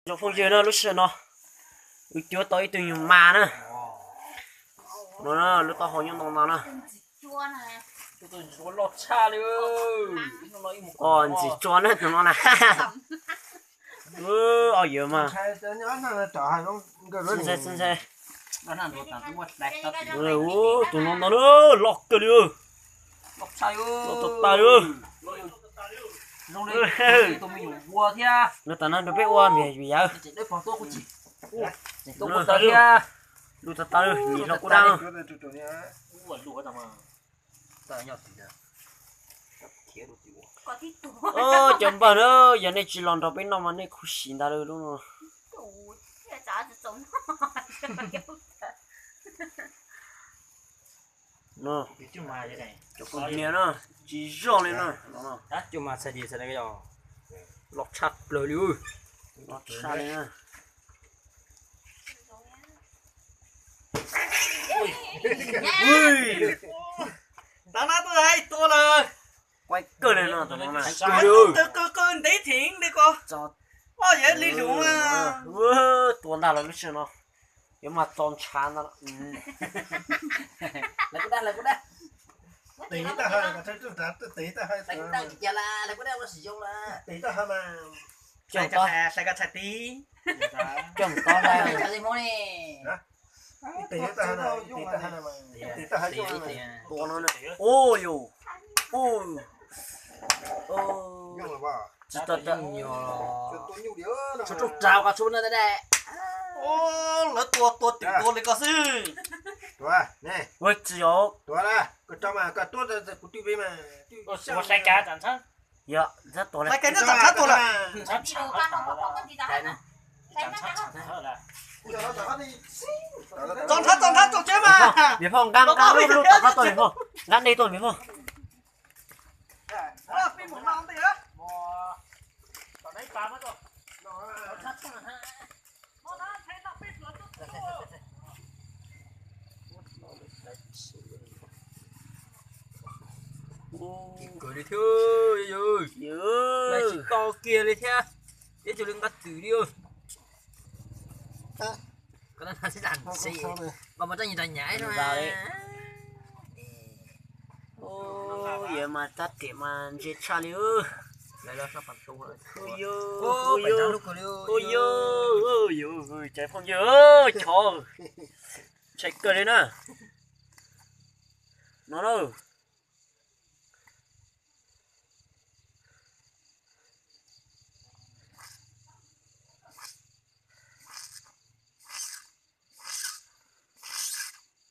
Cov phooj ywg na, lub sij hawm no wb cuab tau ib tug nyuag mas na. No, lub taub hau nyob ntawm no na. Ntxim tsua na tus no na. Au yawg mas. Ntshai, ntshai. Tus no ntau na, loj kawg li. Loj tas tas li. Lawv tam no nrog peb ua npias vim yawg. Lub tas tas li, nim hlo kuv dab. Cov npawg na, yog nej tsis los nrog peb noj mas nej khuv xim ntag lub no. Cov phooj ywg na, tsis zog li na. Loj tshaj plaws li. Loj tshaj li na. Tav no tuaj hais tua lawm. Quaj kawg li no. Qw qw ntev theem li ko. Oj, yog li lus. Tua ntag lawm lub sij hawm no. Yuav mas txo ntshav ntag. Lawv kuj dag, lawv kuj dag. Tes tab ha, tes tab ha, tes tab ha mas. Coj tod, coj tod. Ua no, ua yus, tsis tau, tshuav rooj rav ko tshuav no. Lawv tua tua twm tua li ko xwb. Ua tsis yog. Ua sai kav tsam ntxhab. Yog, ntxhab tua lawm. Txo ntxhab, txo ntxhab, txo tsev mas. Niam phauj, nqa, nqa lub, lub tom qab tuaj niam phauj. Nqa dej tuaj niam phauj. Kawg li thiab, yog tsis tau kiag li thiab, ib tug li nqa twm li. Koj mas txoj nyias tas nyam no. Yawg mas tab tiam mas ntse tshaj li. Ua yawg, ua yawg, cov phooj ywg, chov ntshai kawg li na. No na.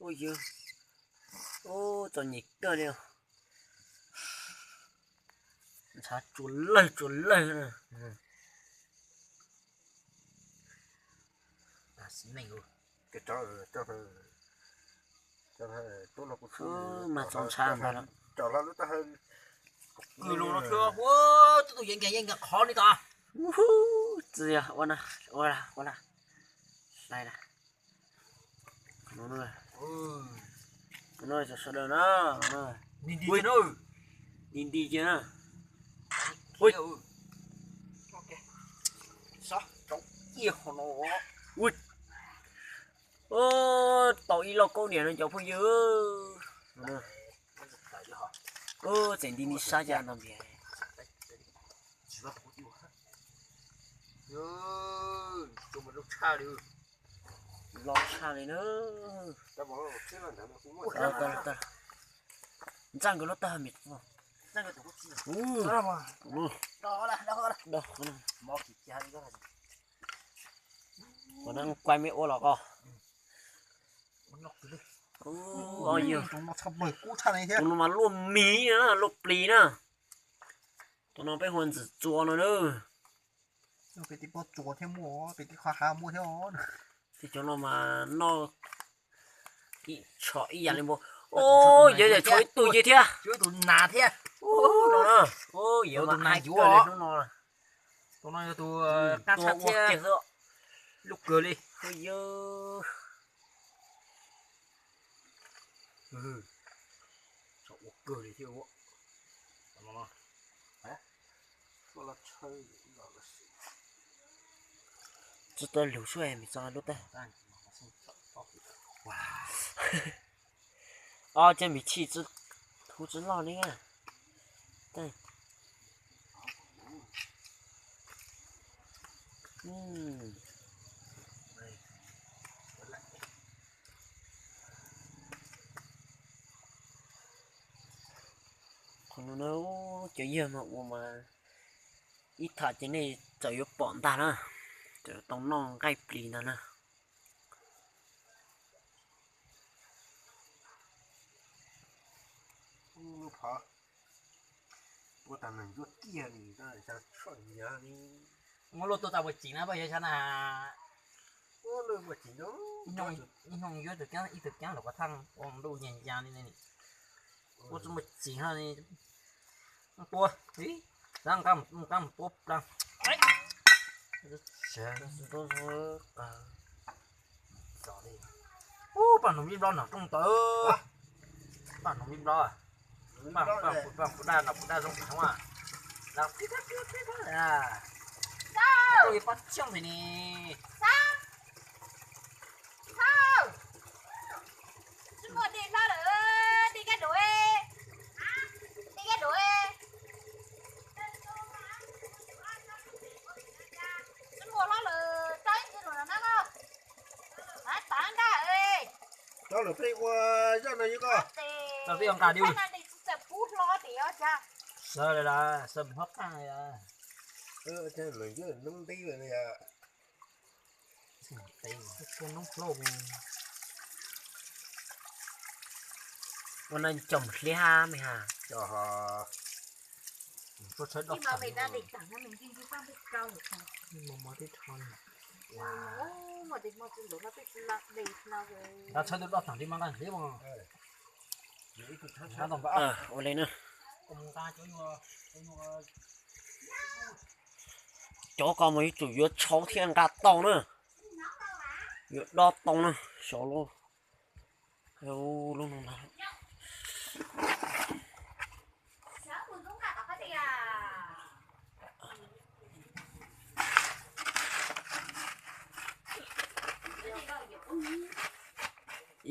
Ua yawg, txom nyem kawg li. Ntshav tsuas lawg tsuas lawg na. Mas txaus ntshav ntag. Kws lus no, ua tus yeej nkees yeej nkees qhov li tod. Txiv, ua na, ua na, ua na. Hlais na. No, sawv daws na. Nti nti cia na. Tau ib loj kaub niam no cov phooj ywg. Txawm nti nti sab cas no npias. Loj tshaj li na. Ntxaj nkawd lub tag. Ua no, kuv kuaj me ua los ko. Tus no mas luaj miv na, luaj plis na. Tus no peb hu ua ntxim txuas no na. Peb tib pob txuas thiab muaj, peb tib qhov hav muaj thiab. Tej cov no mas noj ib tsho ib yam li npua. Yog yam tsho ib tug cia thiab. No na, yog tus nas yuav li hnub no. Tus no yog tus qab tshaj thiab, lub kawg li. Ua kawg li thiab. Tau lug suab me txo lub tag. Ob cov me chij tub tsi loj li. Qhov no na, cov yawg mas ua mas ib tham ces nej txawm yuav pom ntag na, txawm tau noj nqaij plis ntag na. Muab luaj tuaj tas puas tsim na, poj yawg xyov na. Ib hnub yuav ib tug kaab, ib tug kaab los kov thaj ua ntuj nyias ncas li ne. Ua tsis muaj tsim ho ne. Tua, ib, nqa mus tua plag. Ub, paj noog mib nplob nrog rooj tawv. Paj noog mib nplob. Paj, paj, paj puv daj no, puv daj zoo heev. Los pib thab pib thab pib thab. Rau li pab tsoob ntxiv ni. Tsis muaj dej hlob lawm, dej kab duav, dej kab duav. Tsis muaj hlob lawm, tso ib ntsis lawm na koj. Tav nqaj. Tso lawm peb ua zoj no yog koj. Tso peb ua nqa diu. Tsis txawj pub hlo tias cas. Sawv li lawm, sawv mus hlob qaj li lawm. Noob ntib lawm yog. Ua no cov hliab hab me has. Nqa tshawb ntawd doj tag li mas nqa hliab mas. Ua li na. Cov ko mas yuav tsum yuav tshauv thiaj nqa tau na. Yuav dob tau na, xyov lub, lub no ntag.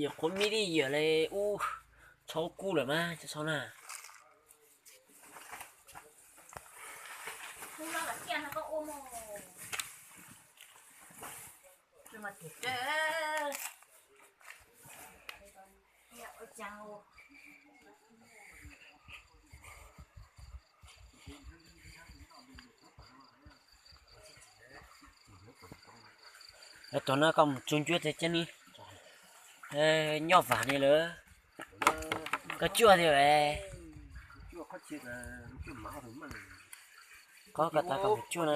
Yawm qhuav mib li yawm li ub, tshauv kub lawm mas cov tshauv na. Cov no koj mus tsuag ntsuab tiag tiag ni. Nyob vam li lawm. Koj cuaj tiag. Qhov koj tas koj mus cuaj na.